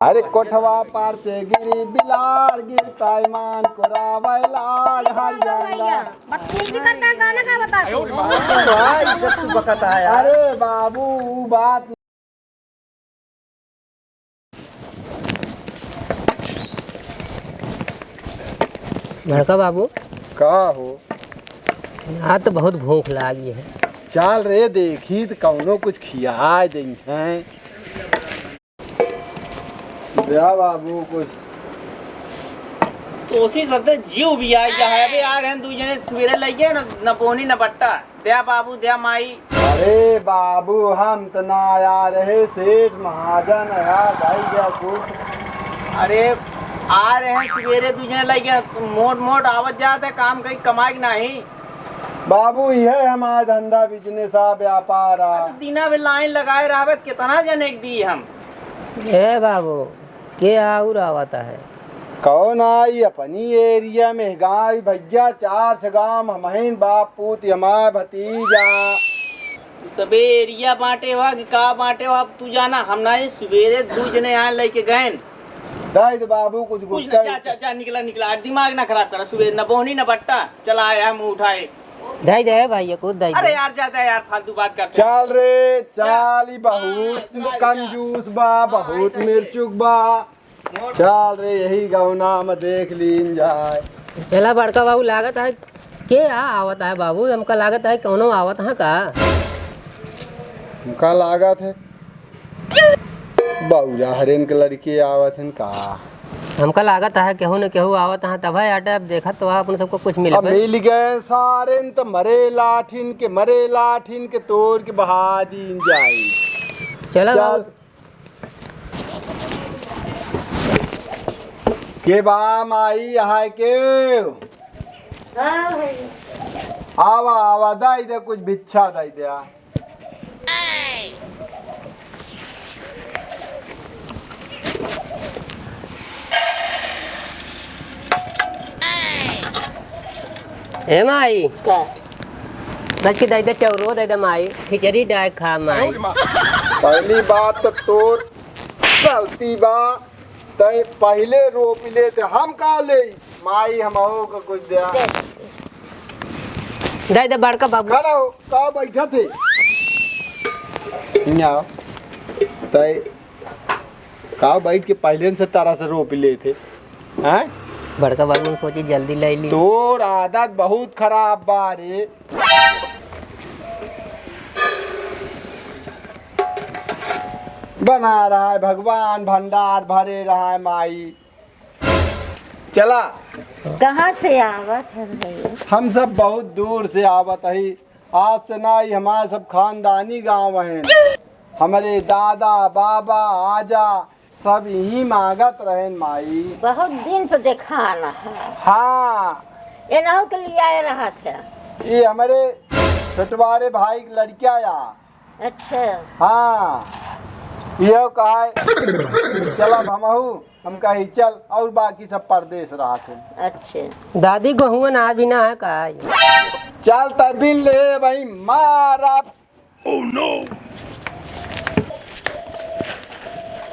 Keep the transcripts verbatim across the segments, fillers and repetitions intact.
अरे कोठवा पार से गिरी बिलार, गिरता ईमान को रावै लाग हरियाणा। बदतमीजी करता है, गाना का बता तू? भाई, जब तू बकता है यार। अरे बाबू, ऊ बात। बड़का बाबू। का हो? आज तो बहुत भूख लागी है। चाल रे, देखी तो कौनो कुछ खियाय देइहैं। द्या बाबू कुछ। तोसी सबसे जीव भी आई जा है। अबे आ रहे हैं दू जने, सुबेरे लइगे न, न बोहनी न बट्टा। द्या बाबू, द्या माई। अरे बाबू, हम त ना आ रहे, सेठ महाजन है, भाई द्या कुछ। अरे आ रहे हैं सुबेरे दू जने लइगे, मोट मोट आवत जात है, काम कहीं कमाई के नाही। बाबू, इहे हमार धंधा, business आ, व्यापार आ। तो दिना में line लगाए रहबे, कितना जने के दी हम? ए बाबू, के आउर आवत है? कौन आई अपनी area में? गाय भैया, चार छे गांव हमहिन, बाप पूत हमार भतीजा। सबे area बांटे हुआ कि का बांटे हुआ, अब तू जाना, हम ना, ये सुबेरे दू जने यहाँ लेके गए। दाई तो बाबू कुछ कुछ गुस्सा ना, जा, जा, जा, निकला, निकला, दिमाग ना खराब करा, सुबेरे न बोहनी न बट्टा, चला आया मुंह उठाए। दे दे भाई, ये कुछ दे अरे दे। यार, ज्यादा यार, फालतू बात करते हैं। चल रे, चल, ई बहुत हाँ, चल, कंजूस बा, हाँ, बहुत ऐसा ही है। मिर्चुक बा। चल रे, यही गौना में देख लीन जाए। चला बड़का बाबू, लागत है के आ आवत है बाबू, हमका लागत है कौनो आवत है का? हमका लागत है बौरा हरेन के लड़के आवत हन का? हमका लागत है केहू न केहू आवत है, तब है आटे, अब देखत तो है, अपन सबको कुछ मिल अब पे। मिल गए सारेन त मरे लाठिन के, मरे लाठिन के तोड़ के बहा दीन जाई। चला चल। बाबू। के बा माई, यहाँ के? हाँ भैया। आवा, आवा, दाई दे, कुछ भिक्षा दाई दे आ। ए माई। का? बच्ची दे दे, चौरो दे दे माई, खिचड़ी डाय खा माई। पहली बात तो तोर गलती बा, तय पहले रोप लेते, हम का ले? माई, हमहू को कुछ द्या। दे दे बड़का बाबू। खड़ा हो, का बैठा थे? हियाँ आओ। तय का बैठ के पहले से तारा से रोप लेते, हैं? बड़का बाबू, हम सोची जल्दी ले ली। तोर आदत बहुत खराब बा रे। बना रहा है भगवान, भंडार भरे रहा है माई। चला। कहाँ से आवत है भैया? हम सब बहुत दूर से आवत हई। आज से ना ही हमारे सब खानदानी गांव हैं। हमरे दादा, बाबा, आजा सब यहीं मांगत रहेन माई। बहुत दिन पे देखाना है। हाँ। एनहू के लिए आए रहा था। ये हमरे छोटवारे भाई के लड़किया या। अच्छा। हाँ। ये कहा है, चल अब हमहू, हम कही चल, और बाकी सब परदेस रहा थे। अच्छा। दादी गहुआ ना भी ना है का? चल तबिन ले भाई मारा। Oh no!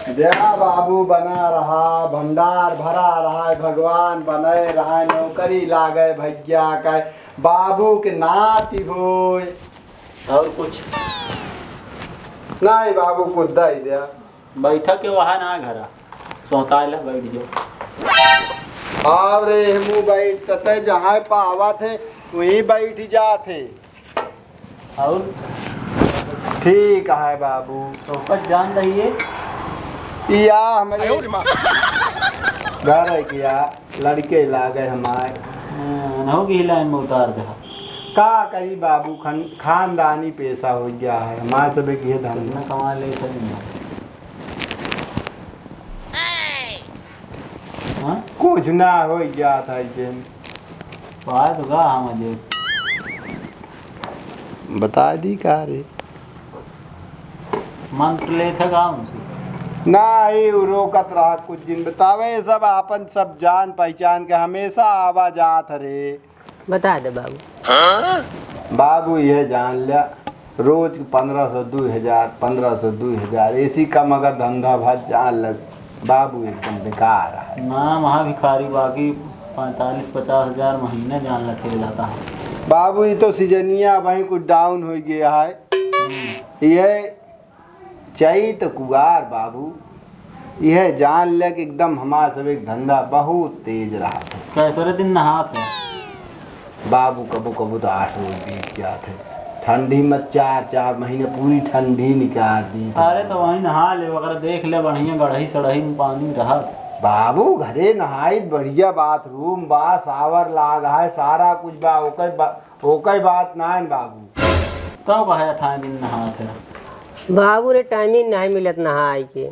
द्या बाबू बना रहा, भंडार भरा रहा है, भगवान बने रहा है, नौकरी लागे भैया का, बाबू के नाती होय। और कुछ? नहीं बाबू, कुछ दे द्या। बैठा के वहाँ ना घरा, सोताय ला बैठ जाओ। आव रे, हमू बैठ, तते जहाँ पावत है, वहीं बैठ जात है। और? ठीक है बाबू। तो बस जान रही है? या हमरे घर है किया, लड़के लागे हमारे। हाँ, नहो की लाइन में उतार दे। का करी बाबू, खान-, खानदानी पेशा हो गया है, हमारे सब एक ये धंधा। कितना कमा ले, इतना नहीं। हाँ? कुछ ना हो गया था इसे। पाए तो का हम अजय? बता दी का रे? मंत्र लेत है का हमसे? ना, ये रोकत रहा कुछ दिन। बतावे, सब आपन, सब जान पहचान के हमेशा आवा जात रे। बता दे बाबू। बाबू, यह जान ल्या, रोज के पन्द्रह सौ, दू हजार, पन्द्रह सौ, दू हजार, ऐसी कम अगर धंधा भा जान लग। बाबू एकदम बेकार है। ना, महा भिखारी बाकी पैंतालीस पचास हजार महीने जान लठेला था। बाबू, ये तो सीजनिया वहीं कुछ down हो गया है। हम्म। ये चैत कुआर बाबू, यह जान ले कि एकदम हमार सब एक धंधा बहुत तेज रहा। कैसरे दिन नहात है? बाबू, कबो कबो तो आठ रोज बीत जात है। ठंडी में चार, चार महीने पूरी ठंडी निकाल दी। अरे, तो वहीं नहा ले, अगर देख ले बढ़िया गढ़ई सड़ई में पानी रहत। बाबू, घरे नहाई, बढ़िया bathroom बा, shower लाग है, सारा कुछ बा, ओकर बा, ओकर बात ना है बाबू। तब कहे अठारह दिन नहात है। बाबू रे, time ही नहीं मिलत नहाए के।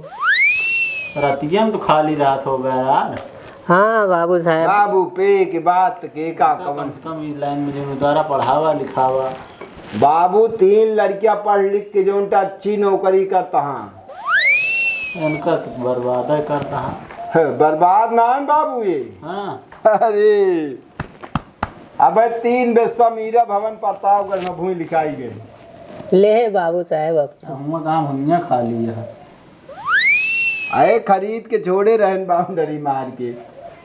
रतिया में तो खाली रात हो गया यार। हाँ बाबू साहब। बाबू, पे के बात के का तो कवन? कम से कम इस line में जो द्वारा पढ़ावा लिखावा। बाबू, तीन लड़कियां पढ़ लिख के जो उनका अच्छी नौकरी करता हाँ। इनका तो बर्बाद है करता हाँ। बर्बाद ना है बाबू ये। हाँ। अरे, अबे तीन बे समीरा भवन प्रतापगढ़ में भूमि लिखाई गई। ले बाबू साहब, अब हुआ काम हुइया खा लिया। अरे खरीद के छोड़े रहन boundary मार के।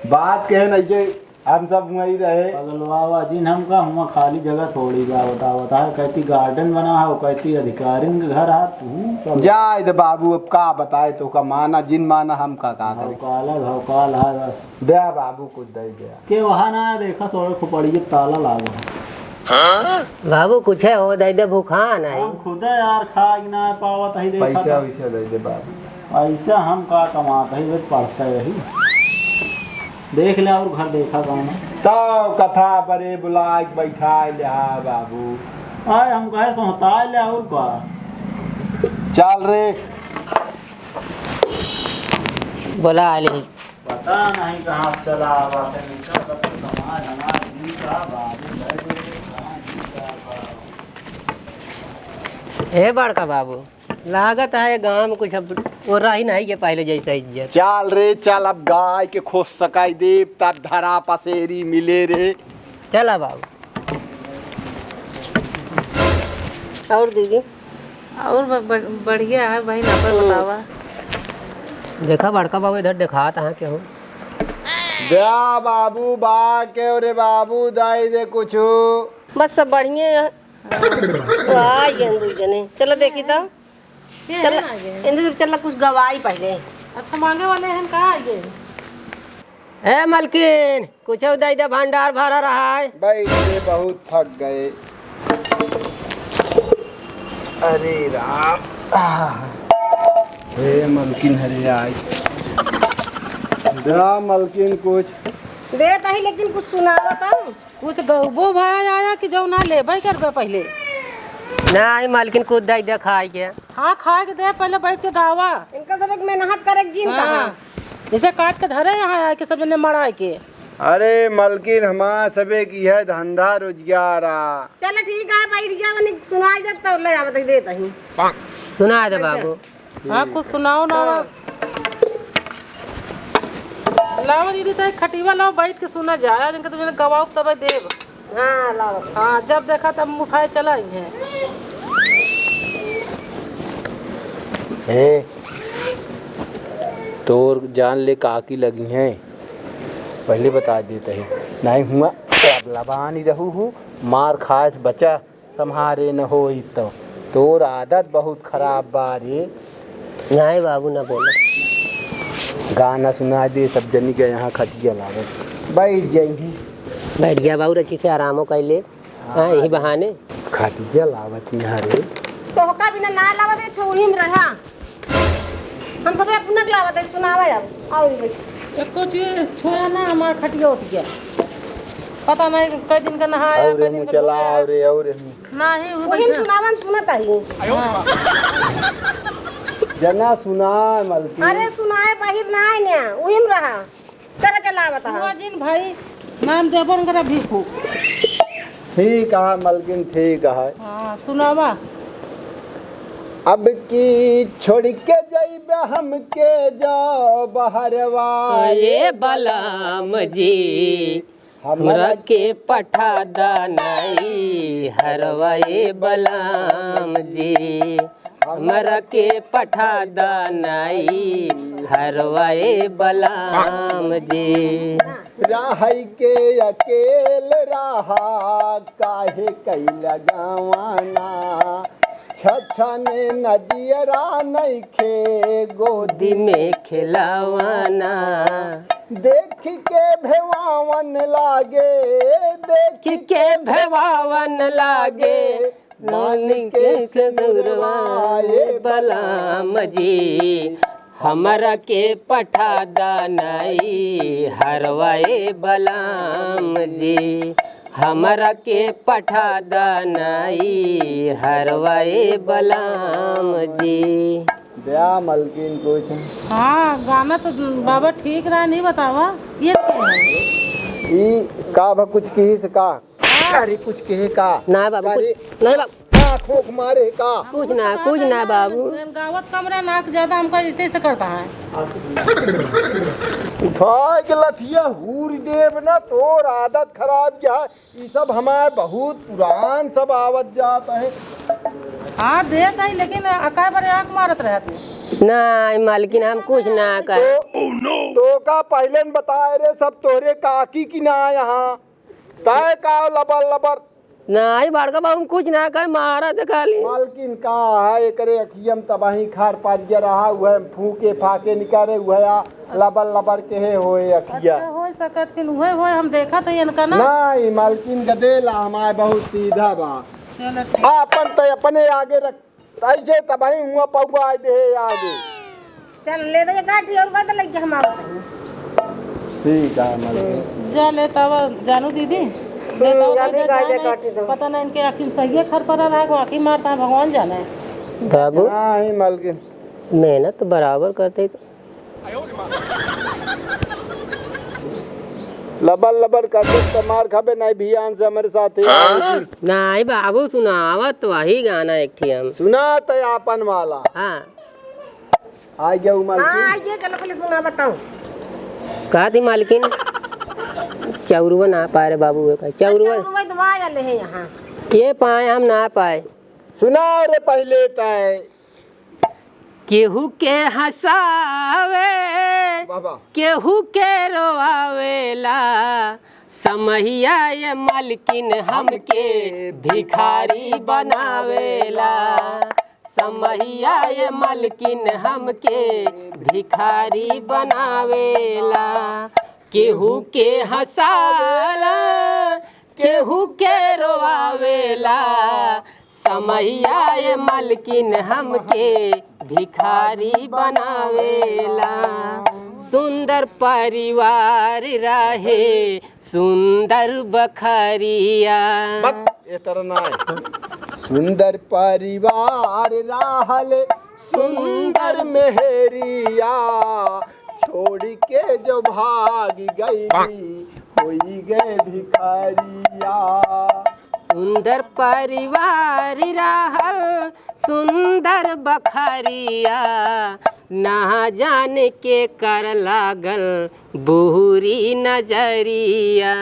बात कहे नहीं के हम सब वहीं रहे। पगलवावा जिन हम का हुआ खाली जगह थोड़ी बा, बतावत है, कहती garden बना है, वो कहती अधिकारिन के घर है, तू सब जाए दे बाबू, अब का बताए तो का माना, जिन माना हम का, का करे। भौकाल है, भौकाल है बस। दे बाबू, कुछ दे दे। के वहाँ ना देखा, सोए खोपड़िए ताला लागो है। बाबू, कुछ है हो, दे दे, भूखान है। हम खुद है यार, खा ही ना पावत है, देखा पैसा तो। वैसा दे दे बाबू। पैसा हम का कमात है, बस पढ़ते रही। देख ले और घर देखा कौन है। तो कथा परे बुला के बैठा ले हा बाबू। आए हम कहे सोहता ले और का। चल रे। बोला आली। पता नहीं कहाँ से चला आवा थे, निकल कर तो समाज हमार जी का बाबू, भाई, कहाँ जी का बाबू। ए बड़का बाबू, लागत है गाँव में कुछ अब वो रही नहीं के पहले जैसा इज्जत। चल रे चल, अब गाय के खोस सकाई देब, तब धरा पसेरी मिले रे। चला बाबू। और दीदी? और ब-, ब-, बढ़िया है बहिन, अपन हम्म। बतावा। देखा बड़का बाबू इधर देखात है केहू। द्या बाबू, बा केहू रे बाबू, दाई दे कुछ। बस सब बढ़िया है। वाह, ये दू जने। चलो देखी तो। ये चल, है ना ये? इनसे चल कुछ गवाई पहले। अच्छा, मांगे वाले हैं का ये? ए मलकिन, कुछ दे दे, भंडार भरा रहा है। भाई, ये बहुत थक गए। अरे राम। आह। हे मलकिन, हरे आई। द्या मलकिन कुछ। देत ही, लेकिन कुछ सुनावा तब। कुछ गौबो भया आया कि जो ना लेबे करबे पहले? नहीं, मलकिन कुछ दे दे खाए के। हाँ, खाए के दे, पहले बैठ के गावा। इनका सब एक मेहनत करे के जिन हाँ। कहा। इसे काट के धरे यहाँ आए के सब जने मड़ाए के। अरे मलकिन, हमार सबे की है धंधा रोजगार आ। चल ठीक है, बैठ गया, मने सुनाई देत तो ले आवत ही देत ही। सुना दे बाबू। हाँ, कुछ सुनाओ ना। लावा दीदी, तो एक खटिया लाओ, बैठ के सुना जाए। आज इनके तो मैंने गवाओ तबे देब। हाँ, लावा। हाँ, जब देखा तब उठाए चला ही है। ए, तोर जान ले काकी लगी हैं, पहले बता देते हैं। नहीं हुआ, अब लबानी रहू हूँ, मार खाए से बचा। संभारे न होई तो। तोर आदत बहुत खराब बा रे। नाहीं बाबू, ना बोलो। गाना सुना दे, सब जनी के यहाँ खटिया लावत। बैठ जाइही। बैठ गया बाबू, अच्छी से आरामो कर ले। हाँ, यही बहाने। खटिया लावत यहाँ रे। तोहका बिना ना लावत, ये छौही में रहा। हम सबे अपना के लावत है, सुनावा अब। आओ रे भाई। एको चीज छोड़ा ना, हमार खटिया उठ गया। पता नहीं कै दिन का नहाया, और कै दिन का चला, धोया। और, और नहीं, वो वही बैठा। सुनावा, हम सुनत आई। हाँ। जना सुनाए मलकिन। अरे सुनाए बाहिर ना आए ना, वही में रहा। चला, चला, बताओ। सुना जिन भाई, नाम देबो न करा भीखू। ठीक है मलकिन, ठीक है। हाँ, सुनावा। अब की छोड़ के जइबे हमके जो बहरवा, ए बलम जी, हमरा के पठा दा नैहरवा, ए बलम जी। हमरा के पठा द नइहरवा ए बलम जी। रहइ के अकेल रहा, काहे कइला गवाना। छछने न जियरा नइखे गोदी में खेलवाना। देखि के भेवावन लागे, देखि के भेवावन लागे, मानिके सिंदुरवा ए बलम जी, हमरा के पठा द नइहरवा ए बलम जी, हमरा के पठा द नइहरवा ए बलम जी। द्या मलकिन कुछ। हाँ, गाना तो बाबा ठीक रहा, नहीं बतावा। ये क्या है? ई का भा कुछ किहिस का? अरे कुछ कहे का? ना बाबू, अरे कुछ, नहीं बाबू। का खोख मारे का? कुछ ना, कुछ ना बाबू। गावत कमरा नाक ज्यादा हमका ऐसे ऐसे करता है। उठाए के लठिया हूर देब ना, तोर आदत खराब क्या है? ई सब हमारे बहुत पुरान सब आवत जात है। हाँ, देत है, लेकिन अकाय बरे आँख मारत रहे तू। ना, मालकिन, हम कुछ ना कहे। तो, तो का पहिले न बताए रे, सब तोहरे काकी की ना यहाँ। तय का लबर लबर? नाहीं बड़का बाबू, हम कुछ ना कहे, मारा त खाली। मालकिन का है, एकरे अखिया में तबाही खार पारिया रहा, उहे फूके फाके निकारे, उहे आ लबर लबर के है होए अखिया। अच्छा, हो सकत, फिर उहे होए, हम देखा तो इनका ना। नाहीं, मालकिन गदेला हमारे बहुत सीधा बा। चलो ठीक। आपन त अपने आगे रख। तैसे तबही हुआ पौआ आए दे आगे। चल, ले दे गाठी और बदल के हम आवत हई। ठीक है, मालकिन। जा ले तब जानू दीदी, ले हम्म, तब जा ले, जा, गाय जा, जाने, काटी दो। पता ना इनके आँखी में सही खर पड़ा रहा, को आँखी मारता है, भगवान जाने। बाबू, हाँ, ही मालकिन। मेहनत तो बराबर करते तो। लबर लबर करते तो मार खाबे, नहीं भियान से हमरे साथे। हाँ? नहीं बाबू, सुनावत तो वही गाना एक ठे हम। सुना तो आपन वाला। हाँ। आ गया उमर हाँ, की। आ गया, चलो पहले सुना बताओ। कहा थी मालकिन, चौरुआ ना पाए रे बाबू, ये पाए। चौरुआ। चौरुआ तो आ गए हैं यहाँ। ये पाए, हम ना पाए। सुना रे पहले तय। केहू के हँसावे, बाबा। केहू के रोआवेला, समहिया ये मालकिन हमके भिखारी बनावेला, समहिया ये मालकिन हमके भिखारी बनावेला। केहू के हँसावेला, केहू के रोआवेला, समहिया ये मालकिन हमके भिखारी बनावेला। सुंदर परिवार रहे, सुंदर बखरिया। बक, ए तरह ना है। सुंदर परिवार रहल, सुंदर मेहरिया, छोड़ के जो भाग गई, होई गए भिखारिया। सुंदर परिवार रहल, सुंदर बखरिया, ना जाने के कर लागल बुरी नजरिया।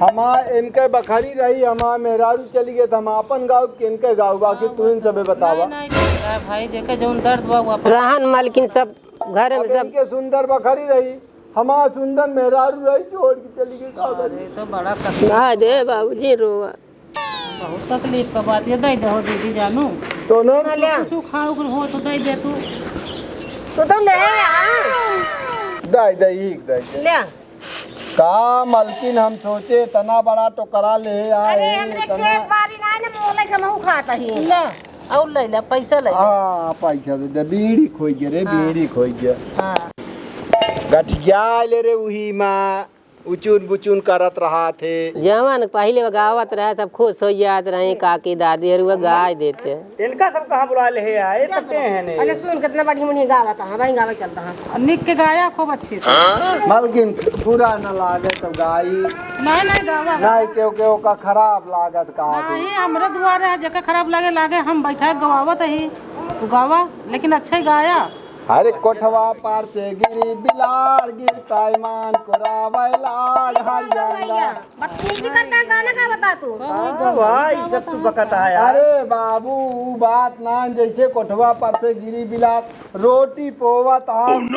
हमार इनके बखरी रही, हमार मेहरारू चली गए, तो हम आपन गाउब कि इनके गाउब, बाकी तू इन सबे बतावा। नहीं, नहीं, ठीक है भाई, जेके जौन दर्द बा, वो अपन रहन मालकिन सब घर में अब सब इनके सुंदर बखरी रही, हमार सुंदर मेहरारू रही, छोड़ के चली गई, का करी? अरे, तो बड़ा तकलीफ। ना दे बाबूजी रोवा। बहुत तकलीफ का बात, ये दे दे हो दीदी जानू। तो ना हाँ, ले आ। कुछ खाओ, कुछ हो तो दे दे तू। तू तो ले आ। दे दे, एक दे दे। ले आ। का मलकिन, हम सोचे इतना बड़ा तो करा ले आए, अरे, हमरे इतना खेत बारी ना, ना मोले के हमहू खात ही। ना, और ले ले, पैसा ले ले। हाँ, पैसा दे दे, बीड़ी खोई गे रे, हाँ। बीड़ी खोई गे। हाँ। गठिया ले रे, उही माँ उचुन बुचुन करत रहा थे। जवन पहिले गावत रहे, सब खुश हो जात रहे, काकी दादी, और वो गाय देते। इनका सब कहाँ बुला ले है यार, ये सब के हैं नहीं। अरे सुन, कितना बढ़िया मुनिया गावत है, भाई गावे चलता है। और निक के गाया खूब अच्छे से। मलकिन पूरा न लागे तो गाई। नहीं, नहीं गावा। नहीं, क्यों, क्यों का खराब लागत का नहीं, हमरे दुआरे है, जेका खराब लागे, लागे, हम बैठा गवावत ही, तू गावा, लेकिन अच्छा ही गाया। अरे कोठवा पर से गिरी बिलार, गिरता ईमान को रावैला हरियाणा। बदतमीजी करता है, गाना का बता तू? हाँ भाई, सब तू बकत है यार। अरे बाबू, ऊ बात ना, जैसे कोठवा पर से गिरी बिलार, रोटी पोवत हम,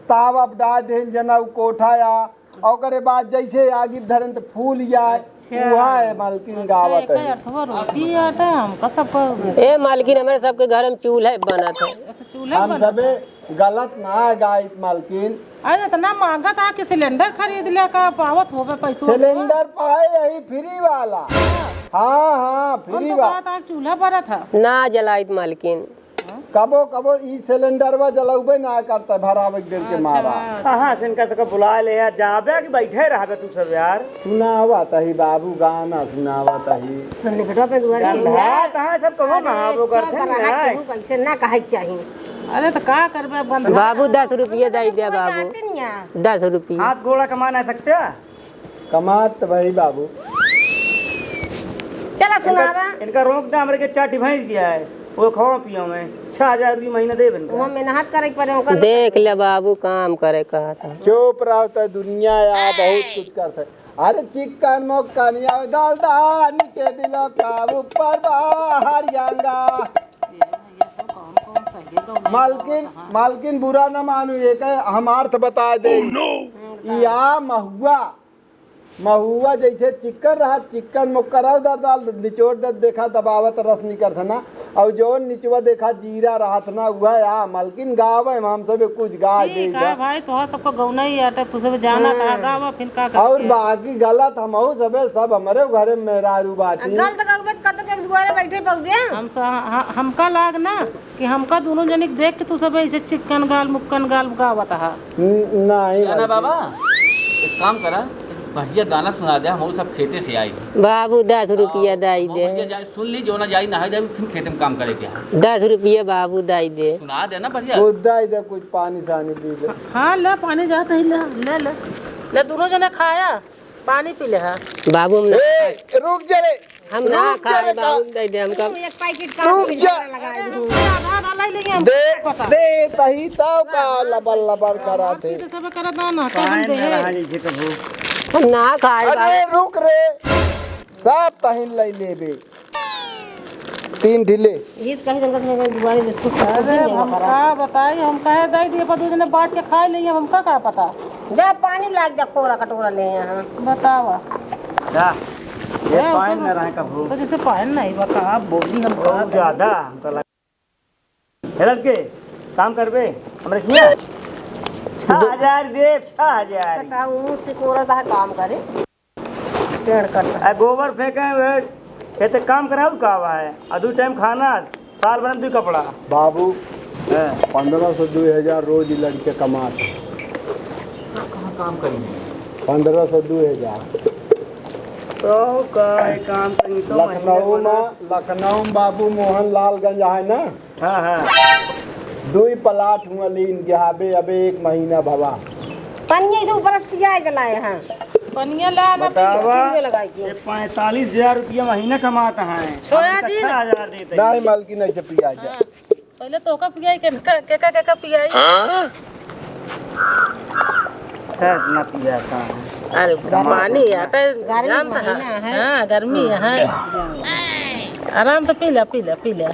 ताव अब डाल देन जना ऊ कोठा या, ओकरे बाद जैसे आगी धरन त फूल जाए। अच्छा। उहा है मालकिन। अच्छा, गावत एकर है। अर्थवा रोटी आटा, हमका सब ए मालकिन, हमरे सबके घर में चूल्हा बनत है। अच्छा, चूल्हा हम बनत सबे है। गलत ना गाइत मालकिन। अरे, इतना महंगा था कि सिलेंडर खरीद ले का पावत होबे पैसो? सिलेंडर पाए यही फ्री वाला। हाँ, हाँ, हम फ्री तो वाला। कहा था चूल्हा बरत है। ना जलाइत मालकिन। कबो, कबो ई सिलेंडरवा जलउबे ना करता, भरावे के डर के अच्छा, मारा। अच्छा। कहाँ से इनका सबका बुला ले यार, जाबे कि बैठे रहबे तू सब यार? सुनावत ही बाबू, गाना सुनावत ही। सुन ले बेटवा, पे दुआर के गंधा कहाँ सब कबो अरे, महाबो चुप करते रहा, हैं। केहू कैसे ना कहे के चाही। अरे, तो का करबे अब गंधा? बाबू, दस रुपये दे दे बाबू। दस रुपये। हाथ गोड़ा कमा ना सकते? कमात भाई बाबू। चला सुनावा। इनका, इनका रोक दे, हमरे के चाटी भैंस दिया है, वो खाओ पियो में छह हजार रुपये महीना देबे इनका। वहाँ मेहनत करे के पड़े, ओकर देख ले बाबू, काम करे कहत है। चुप रहो तो दुनिया या बहुत कुछ करत है। अरे चिकन मुक्कन या दाल दाल, नीचे बिलो का ऊपर बाहर यांगा। मालकिन, मालकिन बुरा न मानू, ये कहे हम अर्थ बता दे। या महुआ, महुआ जैसे चिक्कन रहा, चिक्कन मुक्करा उधर डाल, निचोड़ दे, देखा दबावत रस निकलत ना, और जौन निचवा देखा जीरा रहत ना, उहै आ मलकिन गावे में हम सब कुछ गा ठीक है भाई, तोहर सबको गौना ही आटे, तू सब जाना था, हाँ। गावा, फिर का और करते? बाकी गलत हमहू सबे, सब हमरे घरे में मेहरारू बाटी। गलत गलत कत के दुआरे बैठे पउबे? हम स-, ह-, हमका लाग ना कि हमका दोनों जने के देख के तू सब ऐसे चिक्कन गाल, मुक्कन गाल गावत हा। न-, नहीं क्या ना बाबू। बाबा, एक काम करा, एक बढ़िया गाना सुना दे, हम वो सब खेते से आई। बाबू, दस रुपया हाँ, दाई हम दे। बढ़िया जाए, सुन ली, जो ना जाई, नहाई जाए, फिर खेते में काम करे क्या। दस रुपया बाबू दाई दे। सुना दे ना बढ़िया। वो दाई दे, कुछ पानी सानी पी ले। हाँ, ले, पानी जात ही ले, ले, ले। ले, दोनों जने खाया। पानी पी ले हा। बाबू, हम ना ए, रुक जा रे। हम ना रुक जा खाए, रे, बाबू, का- दे दे हमका। एक पैकेट रुक का जा। लगा दे। आधा, आधा ले लेंगे हम। दे, पता। दे, तही तो का लबर लबर करा थे। तो सब करत ना, ना, तो हम पानी दे। ना रहा जैसे कबो। हम ना खाए, अरे, बाबू। रुक रे। सब तहिन ले लेबे। तीन ढीले। ये कहीं तनका तनका दुआरे बिस्कुट खा अरे, ले हम बकरा। का बताई, हम कहे दे दिए, पर दू जने बांट के खाए लेंगे, हमका का पता। जा पानी लाग जा, कोरा कटोरा ले यहाँ। बतावा। जा, ये ए, पानी ओकर न रहे कबहू। तो जैसे पानी नहीं बा, का बोली हम बहुत का ज्यादा, हमका लग-, हे लड़के, काम करबे, हमरे किया? छह हजार देब, छह हजार। बताओ, मुँह से कोरा दा काम करे। टेढ़ कर। आ गोबर फेंके हुए, खेते काम कराऊ का बा है? आ दू टाइम खाना, साल भर में दू कपड़ा। बाबू, हाँ। पन्द्रह सौ, दू हजार रोज ई लड़के कमात है। कहाँ काम करेंगे? पन्द्रह सौ, दू हजार। तो का है काम करेंगे तो लखनऊ महीने में, लखनऊ में बाबू मोहन लालगंज है ना? हाँ, हाँ। दुई प्लाट हुआ लीन के, अबे, अबे एक महीना भवा। पनिया से ऊपर से पिया के लाए हैं। पनिया ला ना बतावा, पी। ये पैंतालीस हजार रुपया महीना कमाता है। छोड़ा जी ना। छह हजार देते हैं। नहीं, मालकिन ऐसे पिया जा। हाँ। पहले तो का पियाई के, के, के, के, के पियाई? हाँ? खैर, ना पिया का। अरे, पानी है, तो गर्मी जानता है। महीना है। हाँ, गर्मी है। आराम से पी ले, पी ले, पी ले।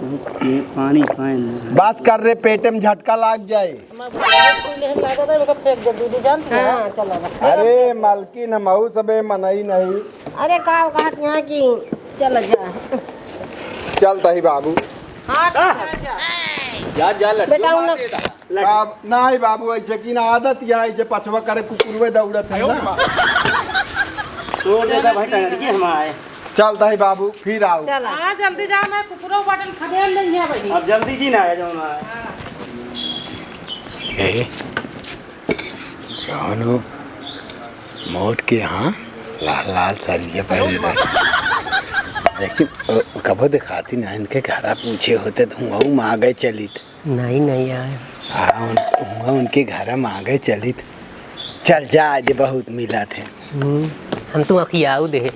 ये पानी, पानी। बस कर रे, पेट में झटका लाग जाए। हमार बुढ़ारी कोई लेहन लागत है, ओका फेंक दे दूधी, जानती है? हाँ, चलो, रख। अरे, मालकिन, हमहू सबे मनई नहीं। अरे, का कहत यहाँ की, चल जा। चलता ही बाबू। हाँ, ठीक है, जा। जा, जा, लड्डू बेटा, मार उन्हें देता। का, नहीं बाबू, ऐसे की ना आदत या, ऐसे पछवा करे कुकुरवे दौड़त है ना। तोड़ देता भाई, टंगड़ी के हम आए। चलता ही बाबू, फिर आओ। चल। हाँ, जल्दी जा, मैं कुकुरो बाटन खदेड़ लेंगे भाई। अब जल्दी जी ना आ जाओ ना। ए, जौन हो मोट के, हाँ, लाल लाल साड़िया पहने रहे। लेकिन, अ, कबो दिखाती ना, इनके घरा पूछे होते तो हुआँ माँ गए चलित। नहीं, नहीं आए। हाँ, उन, हुआँ उनके घरा माँ गए चलित। चल जा, आज बहुत मिला थे। हम्म, हम तो अखियाऊ दे।